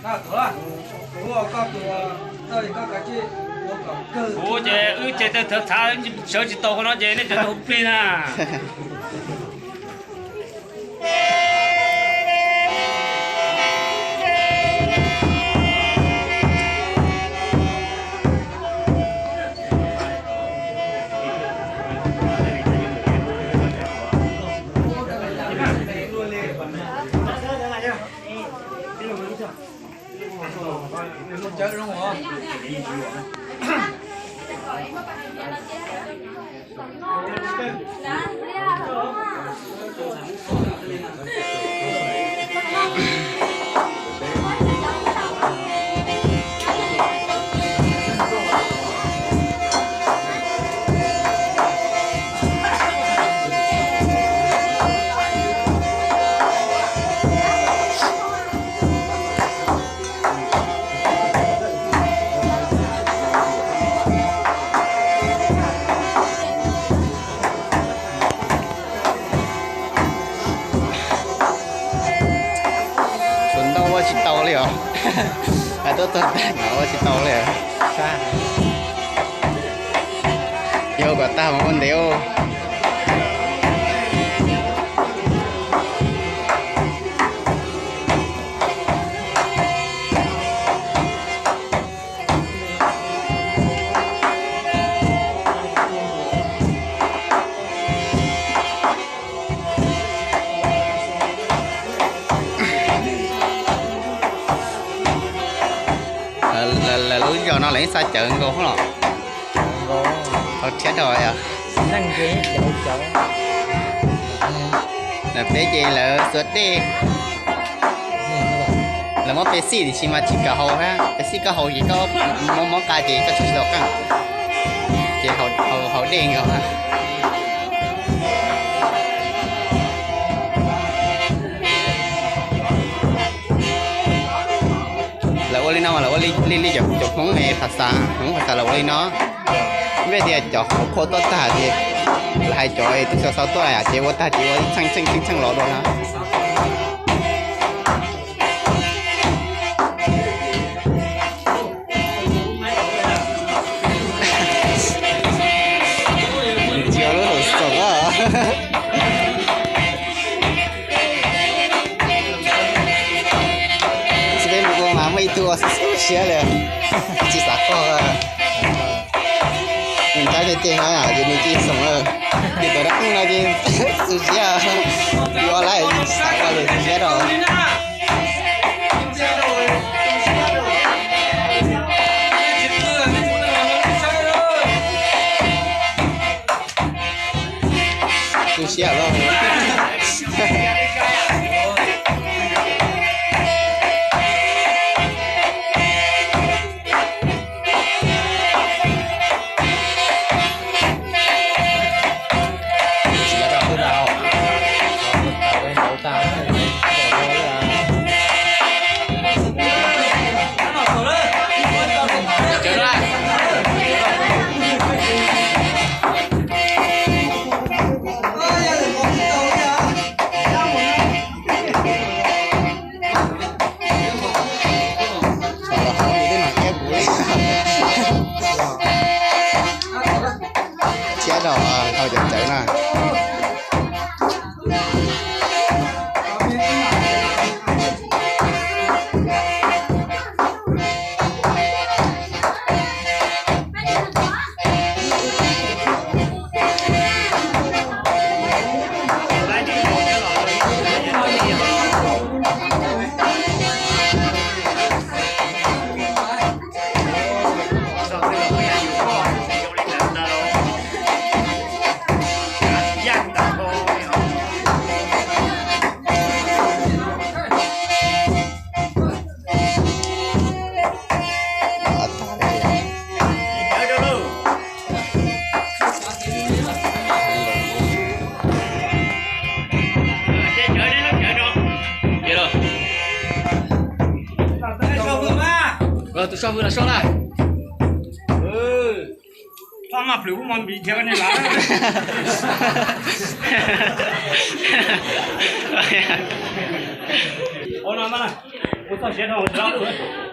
Kuv ces wb ces tawg thav thav sawv tsis tau qhov no ces nej cov tau hu plig na. Tus ntau ua tsis tau li os. Hais tuaj txog tag no ua tsis tau li. Yog kom tag mas ua ntev. Lawv lub zos no lawv yeej xa cawv nkaus los? Hauv tshiab dhau yog. Lawv peb ces lawv xuas dej. Lawv muab pes xij tiam sis mas tsis kam haus, pes xij koj haus ces koj mob mob qa ces koj tsis tau qeej. Ces haus dej nkaus. Lawv ua li no mas lawv ua li li cov Hmoob phas xas, Hmoob phas xas lawv ua li no. Vim tias cov qhuav qhuav tuaj tag ces lawv hais cov twb xav xav tuaj ces ua tag ces ua ib txheej txheej txheej los dua na. Ntsia lub hauv xoom. Tsis peb mus ua mas muaj ib tug ua xub xub siab li, tsis xav koj. Nws nrab ceg ceg no ces nws cia xoom lawm. Ces cov dab qeej no ces xub siab, yuav lawm xav koj li xub siab rau. Xub siab lawm. Thiab rau hauv cov cawv na. Tus soj hwj los soj lawm. Thoj maj plhws kuj mog npis dhia koj niag lav. Ua no mas. Txoj siab rau tsis tau.